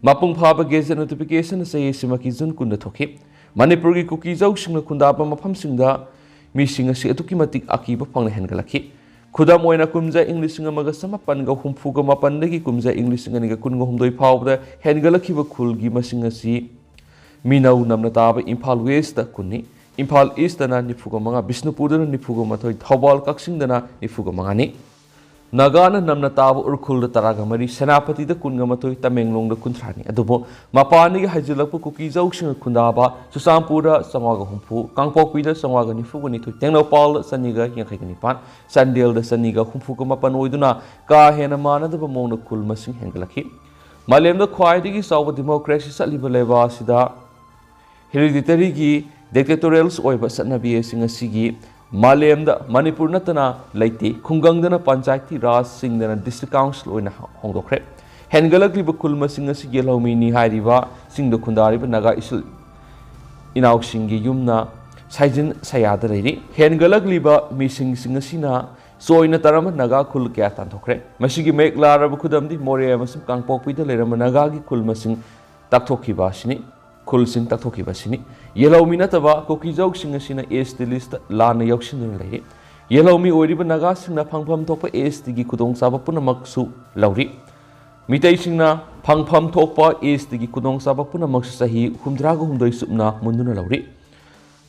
ꯃꯄꯨꯡ ꯐꯥꯕ ꯒꯦꯖꯦꯠ ꯅꯣꯇꯤꯐꯤꯀꯦꯁꯟ ꯆꯍꯤ ꯑꯁꯤꯃꯛꯀꯤ ꯖꯨꯟ ꯀꯨꯟꯗ ꯊꯣꯛꯈꯤ꯫ ꯃꯅꯤꯄꯨꯔꯒꯤ ꯀꯨꯀꯤꯖꯧꯁꯤꯡꯅ ꯈꯨꯟꯗꯥꯕ ꯃꯐꯝꯁꯤꯡꯗ ꯃꯤꯁꯤꯡ ꯑꯁꯤ ꯑꯗꯨꯛꯀꯤ ꯃꯇꯤꯛ ꯑꯀꯤꯕ ꯐꯪꯅ ꯍꯦꯟꯒꯠꯂꯛꯈꯤ꯫ ꯈꯨꯗꯝ ꯑꯣꯏꯅ, ꯀꯨꯝꯖꯥ ꯏꯪ ꯂꯤꯁꯤꯡ ꯑꯃꯒ ꯆꯃꯥꯄꯟꯒ ꯍꯨꯝꯐꯨꯒ ꯃꯥꯄꯟꯗꯒꯤ ꯀꯨꯝꯖꯥ ꯏꯪ ꯂꯤꯁꯤꯡ ꯑꯅꯤꯒ ꯀꯨꯟꯒ ꯍꯨꯝꯗꯣꯏ ꯐꯥꯎꯕꯗ ꯍꯦꯟꯒꯠꯂꯛꯈꯤꯕ ꯈꯨꯜꯒꯤ ꯃꯁꯤꯡ ꯑꯁꯤ ꯃꯤꯅꯧ ꯅꯝꯅ ꯇꯥꯕ ꯏꯝꯐꯥꯜ ꯋꯦꯁꯇ ꯀꯨꯟꯅꯤ, ꯏꯝꯐꯥꯜ ꯏꯁꯇꯅ ꯅꯤꯐꯨꯒ ꯃꯉꯥ, ꯕꯤꯁꯅꯨꯄꯨꯔꯗꯅ ꯅꯤꯐꯨꯒ ꯃꯥꯊꯣꯏ, ꯊꯧꯕꯥꯜ ꯀꯛꯆꯤꯡꯗꯅ ꯅꯤꯐꯨꯒ ꯃꯉꯥꯅꯤ꯫ ꯅꯥꯒꯥꯅ ꯅꯝꯅ ꯇꯥꯕ ꯎꯈ꯭ꯔꯨꯜꯗ ꯇꯔꯥꯒ ꯃꯔꯤ, ꯁꯦꯅꯥꯄꯇꯤꯗ ꯀꯨꯟꯒ ꯃꯥꯊꯣꯏ, ꯇꯃꯦꯡꯂꯣꯡꯗ ꯀꯨꯟꯊ꯭ꯔꯥꯅꯤ꯫ ꯑꯗꯨꯕꯨ ꯃꯄꯥꯟꯗꯒꯤ ꯍꯩꯖꯤꯜꯂꯛꯄ ꯀꯨꯀꯤꯖꯧꯁꯤꯡꯅ ꯈꯨꯟꯗꯥꯕ ꯆꯨꯔꯆꯥꯟꯄꯨꯔꯗ ꯆꯥꯝꯃꯉꯥꯒ ꯍꯨꯝꯐꯨ, ꯀꯥꯡꯄꯣꯛꯄꯤꯗ ꯆꯥꯝꯃꯉꯥꯒ ꯅꯤꯐꯨꯒ ꯅꯤꯊꯣꯏ, ꯇꯦꯡꯅꯧꯄꯥꯜꯗ ꯆꯅꯤꯒ ꯌꯥꯡꯈꯩꯒ ꯅꯤꯄꯥꯟ, ꯆꯥꯟꯗꯦꯜꯗ ꯆꯅꯤꯒ ꯍꯨꯝꯐꯨꯒ ꯃꯥꯄꯟ ꯑꯣꯏꯗꯨꯅ ꯀꯥ ꯍꯦꯟꯅ ꯃꯥꯟꯅꯗꯕ ꯃꯑꯣꯡꯗ ꯈꯨꯜ ꯃꯁꯤꯡ ꯍꯦꯟꯒꯠꯂꯛꯈꯤ꯫ ꯃꯥꯂꯦꯝꯗ ꯈ꯭ꯋꯥꯏꯗꯒꯤ ꯆꯥꯎꯕ ꯗꯤꯃꯣꯀ꯭ꯔꯦꯁꯤ ꯆꯠꯂꯤꯕ ꯂꯩꯕꯥꯛ ꯑꯁꯤꯗ ꯍꯦꯔꯤꯗꯤꯇꯔꯤꯒꯤ ꯗꯤꯛꯇꯦꯇꯣꯔꯤꯌꯦꯜꯁ ꯑꯣꯏꯕ ꯆꯠꯅꯕꯤ ꯑꯁꯤ ꯉꯁꯤꯒꯤ ꯃꯥꯂꯦꯝꯗ ꯃꯅꯤꯄꯨꯔ ꯅꯠꯇꯅ ꯂꯩꯇꯦ꯫ ꯈꯨꯡꯒꯪꯗꯅ ꯄꯟꯆꯥꯌꯇꯤ ꯔꯥꯖ, ꯆꯤꯡꯗꯅ ꯗꯤꯁꯇ꯭ꯔꯤꯛ ꯀꯥꯎꯟꯁꯤꯜ ꯑꯣꯏꯅ ꯍꯣꯡꯗꯣꯛꯈ꯭ꯔꯦ꯫ ꯍꯦꯟꯒꯠꯂꯛꯂꯤꯕ ꯈꯨꯜ ꯃꯁꯤꯡ ꯑꯁꯤꯒꯤ ꯂꯧꯃꯤꯅꯤ ꯍꯥꯏꯔꯤꯕ ꯆꯤꯡꯗ ꯈꯨꯟꯗꯥꯔꯤꯕ ꯅꯥꯒꯥ ꯏꯆꯤꯜ ꯏꯅꯥꯎꯁꯤꯡꯒꯤ ꯌꯨꯝꯅ ꯁꯥꯏꯖꯤꯟ ꯁꯌꯥꯗ ꯂꯩꯔꯤ꯫ ꯍꯦꯟꯒꯠꯂꯛꯂꯤꯕ ꯃꯤꯁꯤꯡꯁꯤꯡ ꯑꯁꯤꯅ ꯆꯣꯏꯅ ꯇꯥꯔꯝꯕ ꯅꯥꯒꯥ ꯈꯨꯜ ꯀꯌꯥ ꯇꯥꯟꯊꯣꯛꯈ꯭ꯔꯦ꯫ ꯃꯁꯤꯒꯤ ꯃꯌꯦꯛ ꯂꯥꯔꯕ ꯈꯨꯗꯝꯗꯤ ꯃꯣꯔꯦ ꯑꯃꯁꯨꯡ ꯀꯥꯡꯄꯣꯛꯄꯤꯗ ꯂꯩꯔꯝꯕ ꯅꯥꯒꯥꯒꯤ ꯈꯨꯜ ꯃꯁꯤꯡ ꯇꯥꯛꯊꯣꯛꯈꯤꯕ ꯑꯁꯤꯅꯤ꯫ ꯈꯨꯜꯁꯤꯡ ꯇꯥꯛꯊꯣꯛꯈꯤꯕ ꯑꯁꯤꯅꯤ꯫ ꯌꯦꯜꯍꯧꯃꯤ ꯅꯠꯇꯕ ꯀꯨꯀꯤꯖꯧꯁꯤꯡ ꯑꯁꯤꯅ ꯑꯦꯁ ꯇꯤ ꯂꯤꯁꯇ ꯂꯥꯟꯅ ꯌꯥꯎꯁꯤꯟꯗꯨꯅ ꯂꯩꯔꯤ꯫ ꯌꯦꯜꯍꯧꯃꯤ ꯑꯣꯏꯔꯤꯕ ꯅꯥꯒꯥꯁꯤꯡꯅ ꯐꯪꯐꯝ ꯊꯣꯛꯄ ꯑꯦꯁ ꯇꯤꯒꯤ ꯈꯨꯗꯣꯡꯆꯥꯕ ꯄꯨꯝꯅꯃꯛꯁꯨ ꯂꯧꯔꯤ꯫ ꯃꯤꯇꯩꯁꯤꯡꯅ ꯐꯪꯐꯝ ꯊꯣꯛꯄ ꯑꯦꯁ ꯇꯤꯒꯤ ꯈꯨꯗꯣꯡꯆꯥꯕ ꯄꯨꯝꯅꯃꯛꯁꯨ ꯆꯍꯤ ꯍꯨꯝꯗ꯭ꯔꯥꯒ ꯍꯨꯝꯗꯣꯏ ꯆꯨꯞꯅ ꯃꯨꯟꯗꯨꯅ ꯂꯧꯔꯤ꯫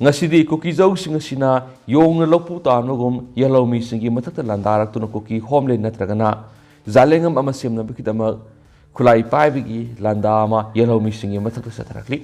ꯉꯁꯤꯗꯤ ꯀꯨꯀꯤꯖꯧꯁꯤꯡ ꯑꯁꯤꯅ ꯌꯣꯡꯅ ꯂꯧꯄꯨ ꯇꯥꯟꯕꯒꯨꯝ ꯌꯦꯜꯍꯧꯃꯤꯁꯤꯡꯒꯤ ꯃꯊꯛꯇ ꯂꯥꯟꯗꯥꯔꯛꯇꯨꯅ ꯀꯨꯀꯤ ꯍꯣꯝꯂꯦꯟ ꯅꯠꯇ꯭ꯔꯒꯅ ꯖꯥꯂꯦꯡꯉꯝ ꯑꯃ ꯁꯦꯝꯅꯕꯒꯤꯗꯃꯛ ꯈꯨꯠꯂꯥꯏ ꯄꯥꯏꯕꯒꯤ ꯂꯥꯟꯗꯥ ꯑꯃ ꯌꯦꯜꯍꯧꯃꯤꯁꯤꯡꯒꯤ ꯃꯊꯛꯇ ꯆꯠꯊꯔꯛꯂꯤ꯫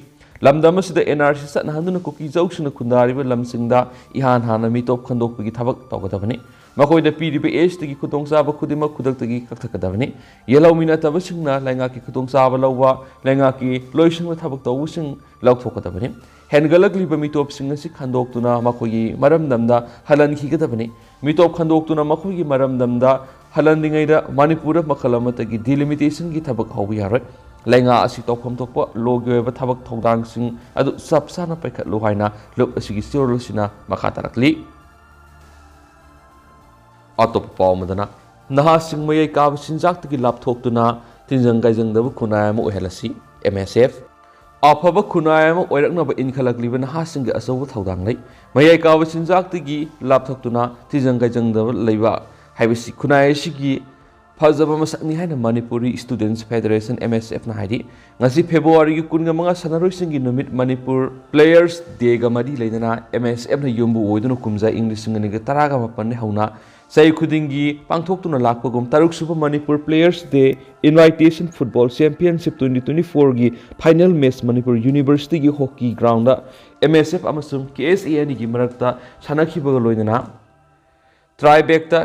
ꯂꯝꯗꯝ ꯑꯁꯤꯗ ꯑꯦꯟ ꯑꯥꯔ ꯁꯤ ꯆꯠꯅꯍꯟꯗꯨꯅ ꯀꯨꯀꯤꯖꯧꯁꯤꯡꯅ ꯈꯨꯟꯗꯥꯔꯤꯕ ꯂꯝꯁꯤꯡꯗ ꯏꯍꯥꯟ ꯍꯥꯟꯅ ꯃꯤꯇꯣꯞ ꯈꯟꯗꯣꯛꯄꯒꯤ ꯊꯕꯛ ꯇꯧꯒꯗꯕꯅꯤ꯫ ꯃꯈꯣꯏꯗ ꯄꯤꯔꯤꯕ ꯑꯦꯖꯇꯒꯤ ꯈꯨꯗꯣꯡꯆꯥꯕ ꯈꯨꯗꯤꯡꯃꯛ ꯈꯨꯗꯛꯇꯒꯤ ꯀꯛꯊꯠꯀꯗꯕꯅꯤ꯫ ꯌꯦꯜꯍꯧꯃꯤ ꯅꯠꯇꯕꯁꯤꯡꯅ ꯂꯩꯉꯥꯛꯀꯤ ꯈꯨꯗꯣꯡꯆꯥꯕ ꯂꯧꯕ, ꯂꯩꯉꯥꯛꯀꯤ ꯂꯣꯏꯁꯪꯗ ꯊꯕꯛ ꯇꯧꯕꯁꯤꯡ ꯂꯧꯊꯣꯛꯀꯗꯕꯅꯤ꯫ ꯍꯦꯟꯒꯠꯂꯛꯂꯤꯕ ꯃꯤꯇꯣꯞꯁꯤꯡ ꯑꯁꯤ ꯈꯟꯗꯣꯛꯇꯨꯅ ꯃꯈꯣꯏꯒꯤ ꯃꯔꯝꯗꯝꯗ ꯍꯜꯍꯟꯈꯤꯒꯗꯕꯅꯤ꯫ ꯃꯤꯇꯣꯞ ꯈꯟꯗꯣꯛꯇꯨꯅ ꯃꯈꯣꯏꯒꯤ ꯃꯔꯝꯗꯝꯗ ꯍꯜꯍꯟꯗ꯭ꯔꯤꯉꯩꯗ ꯃꯅꯤꯄꯨꯔꯗ ꯃꯈꯜ ꯑꯃꯠꯇꯒꯤ ꯗꯤꯂꯤꯃꯤꯇꯦꯁꯟꯒꯤ ꯊꯕꯛ ꯍꯧꯕ ꯌꯥꯔꯣꯏ꯫ ꯂꯩꯉꯥꯛ ꯑꯁꯤ ꯇꯧꯐꯝ ꯊꯣꯛꯄ ꯂꯣꯒꯤ ꯑꯣꯏꯕ ꯊꯕꯛ ꯊꯧꯗꯥꯡꯁꯤꯡ ꯑꯗꯨ ꯆꯞ ꯆꯥꯅ ꯄꯥꯏꯈꯠꯂꯨ ꯍꯥꯏꯅ ꯂꯨꯞ ꯑꯁꯤꯒꯤ ꯆꯦꯔꯣꯜ ꯑꯁꯤꯅ ꯃꯈꯥ ꯇꯥꯔꯛꯂꯤ꯫ ꯑꯇꯣꯞꯄ ꯄꯥꯎ ꯑꯃꯗꯅ, ꯅꯍꯥꯁꯤꯡ ꯃꯌꯥꯏ ꯀꯥꯕ ꯆꯤꯟꯖꯥꯛꯇꯒꯤ ꯂꯥꯞꯊꯣꯛꯇꯨꯅ ꯇꯤꯟꯖꯪ ꯀꯥꯏꯖꯪꯗꯕ ꯈꯨꯟꯅꯥꯏ ꯑꯃ ꯑꯣꯏꯍꯜꯂꯁꯤ, ꯑꯦꯝ ꯑꯦꯁ ꯑꯦꯐ꯫ ꯑꯐꯕ ꯈꯨꯟꯅꯥꯏ ꯑꯃ ꯑꯣꯏꯔꯛꯅꯕ ꯏꯟꯈꯠꯂꯛꯂꯤꯕ ꯅꯍꯥꯁꯤꯡꯒꯤ ꯑꯆꯧꯕ ꯊꯧꯗꯥꯡ ꯂꯩ꯫ ꯃꯌꯥꯏ ꯀꯥꯕ ꯆꯤꯟꯖꯥꯛꯇꯒꯤ ꯂꯥꯞꯊꯣꯛꯇꯨꯅ ꯇꯤꯟꯖꯪ ꯀꯥꯏꯖꯪꯗꯕ ꯂꯩꯕ ꯍꯥꯏꯕꯁꯤ ꯈꯨꯟꯅꯥꯏ ꯑꯁꯤꯒꯤ ꯐꯖꯕ ꯃꯁꯛꯅꯤ ꯍꯥꯏꯅ ꯃꯅꯤꯄꯨꯔꯤ ꯁ꯭ꯇꯨꯗꯦꯟꯠꯁ ꯐꯦꯗꯔꯦꯁꯟ, ꯑꯦꯝ ꯑꯦꯁ ꯑꯦꯐꯅ ꯍꯥꯏꯔꯤ꯫ ꯉꯁꯤ ꯐꯦꯕ꯭ꯔꯨꯋꯥꯔꯤꯒꯤ ꯀꯨꯟꯒ ꯃꯉꯥ ꯁꯥꯟꯅꯔꯣꯏꯁꯤꯡꯒꯤ ꯅꯨꯃꯤꯠ ꯃꯅꯤꯄꯨꯔ ꯄ꯭ꯂꯦꯌꯔꯁ ꯗꯦꯒ ꯃꯔꯤ ꯂꯩꯅꯅ ꯑꯦꯝ ꯑꯦꯁ ꯑꯦꯐꯅ ꯌꯨꯝꯕꯨ ꯑꯣꯏꯗꯨꯅ ꯀꯨꯝꯖꯥ ꯏꯪ ꯂꯤꯁꯤꯡ ꯑꯅꯤꯒ ꯇꯔꯥꯒ ꯃꯥꯄꯟꯗꯒꯤ ꯍꯧꯅ ꯆꯍꯤ ꯈꯨꯗꯤꯡꯒꯤ ꯄꯥꯡꯊꯣꯛꯇꯨꯅ ꯂꯥꯛꯄꯒꯨꯝ ꯇꯔꯨꯛ ꯁꯨꯕ Manipur players day invitation football championship twenty twenty ꯐꯣꯔꯒꯤ ꯐꯥꯏꯅꯦꯜ ꯃꯦꯆ ꯃꯅꯤꯄꯨꯔ ꯌꯨꯅꯤꯚꯔꯁꯤꯇꯤꯒꯤ hockey ground M S F ꯑꯃꯁꯨꯡ ꯀꯦ ꯑꯦꯁ ꯑꯦ ꯑꯅꯤꯒꯤ ꯃꯔꯛꯇ ꯁꯥꯟꯅꯈꯤꯕꯒ ꯂꯣꯏꯅꯅ ꯇ꯭ꯔꯥꯏꯕꯦꯛꯇ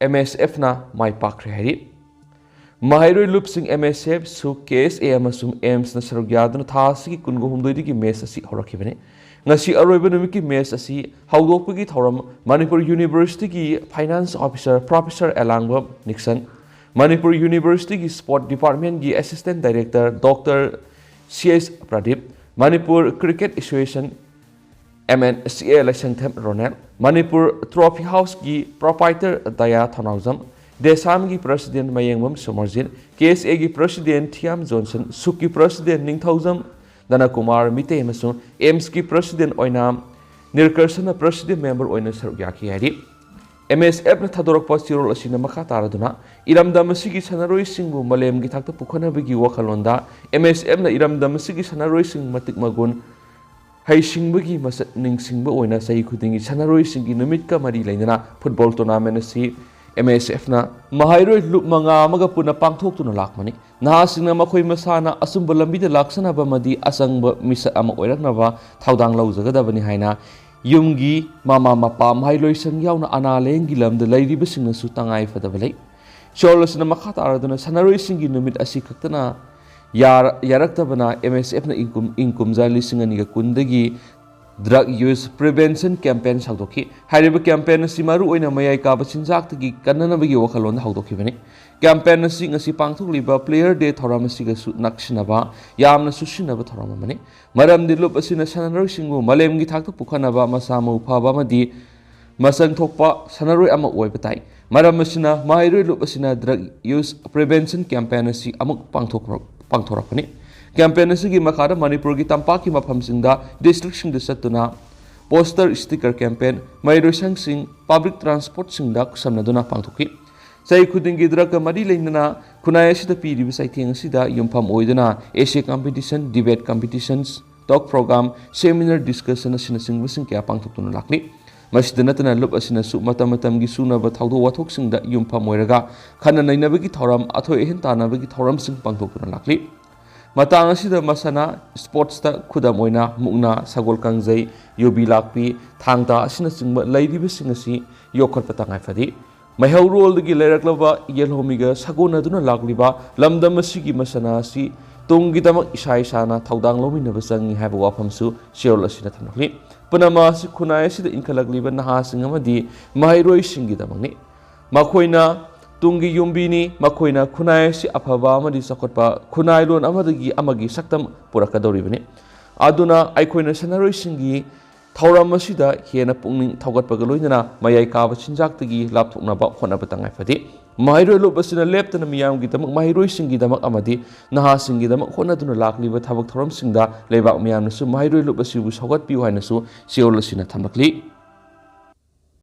ꯑꯦꯝ ꯑꯦꯁ ꯑꯦꯐꯅ ꯃꯥꯏ ꯄꯥꯛꯈ꯭ꯔꯦ ꯍꯥꯏꯔꯤ꯫ ꯃꯍꯩꯔꯣꯏ ꯂꯨꯞꯁꯤꯡ ꯑꯦꯝ ꯑꯦꯁ ꯑꯦꯐ, ꯁꯨꯛ, ꯀꯦ ꯑꯦꯁ ꯑꯦ ꯑꯃꯁꯨꯡ ꯑꯦꯝꯁꯅ ꯁꯔꯨꯛ ꯌꯥꯗꯨꯅ ꯊꯥ ꯑꯁꯤꯒꯤ ꯀꯨꯟꯒ ꯍꯨꯝꯗꯣꯏꯗꯒꯤ ꯃꯦꯆ ꯑꯁꯤ ꯍꯧꯔꯛꯈꯤꯕꯅꯤ꯫ ꯉꯁꯤ ꯑꯔꯣꯏꯕ ꯅꯨꯃꯤꯠꯀꯤ ꯃꯦꯆ ꯑꯁꯤ ꯍꯧꯗꯣꯛꯄꯒꯤ ꯊꯧꯔꯝ ꯃꯅꯤꯄꯨꯔ ꯌꯨꯅꯤꯚꯔꯁꯤꯇꯤꯒꯤ finance officer professor Elangbam Nixon, Manipur ꯌꯨꯅꯤꯚꯔꯁꯤꯇꯤꯒꯤ ꯁ꯭ꯄꯣꯔꯠ ꯗꯤꯄꯥꯔꯠꯃꯦꯟꯒꯤ assistant director doctor C S Pradeep, Manipur cricket association, M N C A Laishangthem Ronel, Manipur trophy ꯍꯥꯎꯁꯀꯤ ꯄ꯭ꯔꯣꯄꯥꯏꯇꯔ ꯗꯌꯥ ꯊꯧꯅꯥꯎꯖꯝ, ꯗꯦꯁꯥꯝꯒꯤ president Mayengbam Sumarjit, K S ꯑꯦꯒꯤ ꯄ꯭ꯔꯁꯤꯗꯦꯟꯠ ꯊꯤꯌꯥꯝ ꯖꯣꯟꯁꯟ, ꯁꯨꯛꯀꯤ ꯄ꯭ꯔꯁꯤꯗꯦꯟꯠ ꯅꯤꯡꯊꯧꯖꯝ ꯗꯅꯀꯨꯃꯥꯔ ꯃꯤꯇꯩ ꯑꯃꯁꯨꯡ ꯑꯦꯝꯁꯀꯤ ꯄ꯭ꯔꯁꯤꯗꯦꯟꯠ ꯑꯣꯏꯅꯥꯝ ꯅꯤꯔꯀꯔꯁꯟꯅ ꯄ꯭ꯔꯁꯤꯗꯦꯟꯠ ꯃꯦꯝꯕꯔ ꯑꯣꯏꯅ ꯁꯔꯨꯛ ꯌꯥꯈꯤ ꯍꯥꯏꯔꯤ꯫ ꯑꯦꯝ ꯑꯦꯁ ꯑꯦꯐꯅ ꯊꯥꯗꯣꯔꯛꯄ ꯆꯦꯔꯣꯜ ꯑꯁꯤꯅ ꯃꯈꯥ ꯇꯥꯔꯗꯨꯅ, ꯏꯔꯝꯗꯝ ꯑꯁꯤꯒꯤ ꯁꯥꯟꯅꯔꯣꯏꯁꯤꯡꯕꯨ ꯃꯥꯂꯦꯝꯒꯤ ꯊꯥꯛꯇ ꯄꯨꯈꯠꯅꯕꯒꯤ ꯋꯥꯈꯜꯂꯣꯟꯗ ꯑꯦꯝ ꯑꯦꯁ ꯑꯦꯐꯅ ꯏꯔꯝꯗꯝ ꯑꯁꯤꯒꯤ ꯁꯥꯟꯅꯔꯣꯏꯁꯤꯡ ꯃꯇꯤꯛ ꯃꯒꯨꯟ ꯍꯩꯁꯤꯡꯕꯒꯤ ꯃꯁꯛ ꯅꯤꯡꯁꯤꯡꯕ ꯑꯣꯏꯅ ꯆꯍꯤ ꯈꯨꯗꯤꯡꯒꯤ ꯁꯥꯟꯅꯔꯣꯏꯁꯤꯡꯒꯤ ꯅꯨꯃꯤꯠꯀ ꯃꯔꯤ ꯂꯩꯅꯅ ꯐꯨꯠꯕꯣꯜ ꯇꯣꯔꯅꯥꯃꯦꯟꯠ ꯑꯁꯤ ꯑꯦꯝ ꯑꯦꯁ ꯑꯦꯐꯅ ꯃꯍꯩꯔꯣꯏ ꯂꯨꯞ ꯃꯉꯥ ꯑꯃꯒ ꯄꯨꯟꯅ ꯄꯥꯡꯊꯣꯛꯇꯨꯅ ꯂꯥꯛꯄꯅꯤ꯫ ꯅꯍꯥꯁꯤꯡꯅ ꯃꯈꯣꯏ ꯃꯁꯥꯅ ꯑꯆꯨꯝꯕ ꯂꯝꯕꯤꯗ ꯂꯥꯛꯆꯅꯕ ꯑꯃꯗꯤ ꯑꯆꯪꯕ ꯃꯤꯁꯛ ꯑꯃ ꯑꯣꯏꯔꯛꯅꯕ ꯊꯧꯗꯥꯡ ꯂꯧꯖꯒꯗꯕꯅꯤ ꯍꯥꯏꯅ ꯌꯨꯝꯒꯤ ꯃꯃꯥ ꯃꯄꯥ, ꯃꯍꯩꯔꯣꯏꯁꯪ ꯌꯥꯎꯅ ꯑꯅꯥ ꯂꯥꯌꯦꯡꯒꯤ ꯂꯝꯗ ꯂꯩꯔꯤꯕꯁꯤꯡꯅꯁꯨ ꯇꯉꯥꯏ ꯐꯗꯕ ꯂꯩ꯫ ꯁꯤꯑꯣꯜ ꯑꯁꯤꯅ ꯃꯈꯥ ꯇꯥꯔꯗꯨꯅ ꯁꯥꯟꯅꯔꯣꯏꯁꯤꯡꯒꯤ ꯅꯨꯃꯤꯠ ꯑꯁꯤ ꯈꯛꯇꯅ ꯌꯥꯔ-, ꯌꯥꯔꯛꯇꯕꯅ ꯑꯦꯝ ꯑꯦꯁ ꯑꯦꯐꯅ ꯏꯪ ꯀꯨꯝ-, ꯏꯪ ꯀꯨꯝꯖꯥ ꯂꯤꯁꯤꯡ ꯑꯅꯤꯒ ꯀꯨꯟꯗꯒꯤ drug use prevention campaign ꯁꯥꯡꯗꯣꯛꯈꯤ꯫ ꯍꯥꯏꯔꯤꯕ campaign ꯑꯁꯤ ꯃꯔꯨꯑꯣꯏꯅ ꯃꯌꯥꯏ ꯀꯥꯕ ꯆꯤꯟꯖꯥꯛꯇꯒꯤ ꯀꯟꯅꯅꯕꯒꯤ ꯋꯥꯈꯜꯂꯣꯟꯗ ꯍꯧꯗꯣꯛꯈꯤꯕꯅꯤ꯫ Campaign ꯑꯁꯤ ꯉꯁꯤ ꯄꯥꯡꯊꯣꯛꯂꯤꯕ Player Day ꯊꯧꯔꯝ ꯑꯁꯤꯒꯁꯨ ꯅꯛꯁꯤꯟꯅꯕ ꯌꯥꯝꯅ ꯆꯨꯁꯤꯟꯅꯕ ꯊꯧꯔꯝ ꯑꯃꯅꯤ꯫ ꯃꯔꯝꯗꯤ ꯂꯨꯞ ꯑꯁꯤꯅ ꯁꯥꯟꯅꯔꯣꯏꯁꯤꯡꯕꯨ ꯃꯥꯂꯦꯝꯒꯤ ꯊꯥꯛꯇ ꯄꯨꯈꯠꯅꯕ ꯃꯁꯥ ꯃꯎ ꯐꯕ ꯑꯃꯗꯤ ꯃꯁꯛ ꯊꯣꯛꯄ ꯁꯥꯟꯅꯔꯣꯏ ꯑꯃ ꯑꯣꯏꯕ ꯇꯥꯏ꯫ ꯃꯔꯝ ꯑꯁꯤꯅ ꯃꯍꯩꯔꯣꯏ ꯂꯨꯞ ꯑꯁꯤꯅ drug use prevention campaign ꯑꯁꯤ ꯑꯃꯨꯛ ꯄꯥꯡꯊꯣꯛꯄ-, ꯄꯥꯡꯊꯣꯔꯛꯄꯅꯤ꯫ Campaign ꯑꯁꯤꯒꯤ ꯃꯈꯥꯗ ꯃꯅꯤꯄꯨꯔꯒꯤ ꯇꯝꯄꯥꯛꯀꯤ ꯃꯐꯝꯁꯤꯡꯗ district ꯁꯤꯡꯗ ꯆꯠꯇꯨꯅ poster, sticker campaign, ꯃꯍꯩꯔꯣꯏꯁꯪꯁꯤꯡ, public transport ꯁꯤꯡꯗ ꯈꯨꯠꯁꯝꯅꯗꯨꯅ ꯄꯥꯡꯊꯣꯛꯈꯤ꯫ ꯆꯍꯤ ꯈꯨꯗꯤꯡꯒꯤ drug ꯀ ꯃꯔꯤ ꯂꯩꯅꯅ ꯈꯨꯟꯅꯥꯏ ꯑꯁꯤꯗ ꯄꯤꯔꯤꯕ ꯆꯩꯊꯦꯡ ꯑꯁꯤꯗ ꯌꯨꯝꯐꯝ ꯑꯣꯏꯗꯨꯅ essay competition, debate competitions, talk program, seminar discussion ꯑꯁꯤꯅꯆꯤꯡꯕꯁꯤꯡ ꯀꯌꯥ ꯄꯥꯡꯊꯣꯛꯇꯨꯅ ꯂꯥꯛꯂꯤ꯫ ꯃꯁꯤꯗ ꯅꯠꯇꯅ ꯂꯨꯞ ꯑꯁꯤꯅꯁꯨ ꯃꯇꯝ ꯃꯇꯝꯒꯤ ꯁꯨꯅꯕ ꯊꯧꯗꯣꯛ ꯋꯥꯊꯣꯛꯁꯤꯡꯗ ꯌꯨꯝꯐꯝ ꯑꯣꯏꯔꯒ ꯈꯟꯅ ꯅꯩꯅꯕꯒꯤ ꯊꯧꯔꯝ, ꯑꯊꯣꯏ ꯑꯍꯦꯟ ꯇꯥꯟꯅꯕꯒꯤ ꯊꯧꯔꯝꯁꯤꯡ ꯄꯥꯡꯊꯣꯛꯇꯨꯅ ꯂꯥꯛꯂꯤ꯫ ꯃꯇꯥꯡ ꯑꯁꯤꯗ ꯃꯁꯥꯟꯅ, sports ꯇ ꯈꯨꯗꯝ ꯑꯣꯏꯅ ꯃꯨꯛꯅꯥ, ꯁꯒꯣꯜ ꯀꯥꯡꯖꯩ, ꯌꯨꯕꯤ ꯂꯥꯛꯄꯤ, ꯊꯥꯡ ꯇꯥ ꯑꯁꯤꯅꯆꯤꯡꯕ ꯂꯩꯔꯤꯕꯁꯤꯡ ꯑꯁꯤ ꯌꯣꯛꯈꯠꯄ ꯇꯉꯥꯏ ꯐꯗꯦ꯫ ꯃꯩꯍꯧꯔꯣꯜꯗꯒꯤ ꯂꯩꯔꯛꯂꯕ ꯌꯦꯜꯍꯧꯃꯤꯒ ꯁꯥꯒꯣꯟꯅꯗꯨꯅ ꯂꯥꯛꯂꯤꯕ ꯂꯝꯗꯝ ꯑꯁꯤꯒꯤ ꯃꯁꯥꯟꯅ ꯑꯁꯤ ꯇꯨꯡꯒꯤꯗꯃꯛ ꯏꯁꯥ ꯏꯁꯥꯅ ꯊꯧꯗꯥꯡ ꯂꯧꯃꯤꯟꯅꯕ ꯆꯪꯏ ꯍꯥꯏꯕ ꯋꯥꯐꯝꯁꯨ ꯁꯤꯑꯣꯜ ꯑꯁꯤꯅ ꯊꯝꯂꯛꯂꯤ꯫ ꯄꯨꯝꯅꯃꯛ ꯑꯁꯤ ꯈꯨꯟꯅꯥꯏ ꯑꯁꯤꯗ ꯏꯟꯈꯠꯂꯛꯂꯤꯕ ꯅꯍꯥꯁꯤꯡ ꯑꯃꯗꯤ ꯃꯍꯩꯔꯣꯏꯁꯤꯡꯒꯤꯗꯃꯛꯅꯤ꯫ ꯃꯈꯣꯏꯅ ꯇꯨꯡꯒꯤ ꯌꯨꯝꯕꯤꯅꯤ꯫ ꯃꯈꯣꯏꯅ ꯈꯨꯟꯅꯥꯏ ꯑꯁꯤ ꯑꯐꯕ ꯑꯃꯗꯤ ꯆꯥꯎꯈꯠꯄ ꯈꯨꯟꯅꯥꯏꯂꯣꯟ ꯑꯃꯗꯒꯤ ꯑꯃꯒꯤ ꯁꯛꯇꯝ ꯄꯨꯔꯛꯀꯗꯧꯔꯤꯕꯅꯤ꯫ ꯑꯗꯨꯅ ꯑꯩꯈꯣꯏꯅ ꯁꯥꯟꯅꯔꯣꯏꯁꯤꯡꯒꯤ ꯊꯧꯔꯝ ꯑꯁꯤꯗ ꯍꯦꯟꯅ ꯄꯨꯛꯅꯤꯡ ꯊꯧꯒꯠꯄꯒ ꯂꯣꯏꯅꯅ ꯃꯌꯥꯏ ꯀꯥꯕ ꯆꯤꯟꯖꯥꯛꯇꯒꯤ ꯂꯥꯞꯊꯣꯛꯅꯕ ꯍꯣꯠꯅꯕ ꯇꯉꯥꯏ ꯐꯗꯦ꯫ ꯃꯍꯩꯔꯣꯏ ꯂꯨꯞ ꯑꯁꯤꯅ ꯂꯦꯞꯇꯅ ꯃꯤꯌꯥꯝꯒꯤꯗꯃꯛ, ꯃꯍꯩꯔꯣꯏꯁꯤꯡꯒꯤꯗꯃꯛ ꯑꯃꯗꯤ ꯅꯍꯥꯁꯤꯡꯒꯤꯗꯃꯛ ꯍꯣꯠꯅꯗꯨꯅ ꯂꯥꯛꯂꯤꯕ ꯊꯕꯛ ꯊꯧꯔꯝꯁꯤꯡꯗ ꯂꯩꯕꯥꯛ ꯃꯤꯌꯥꯝꯅꯁꯨ ꯃꯍꯩꯔꯣꯏ ꯂꯨꯞ ꯑꯁꯤꯕꯨ ꯁꯧꯒꯠꯄꯤꯌꯨ ꯍꯥꯏꯅꯁꯨ ꯁꯤꯑꯣꯜ ꯑꯁꯤꯅ ꯊꯝꯂꯛꯂꯤ꯫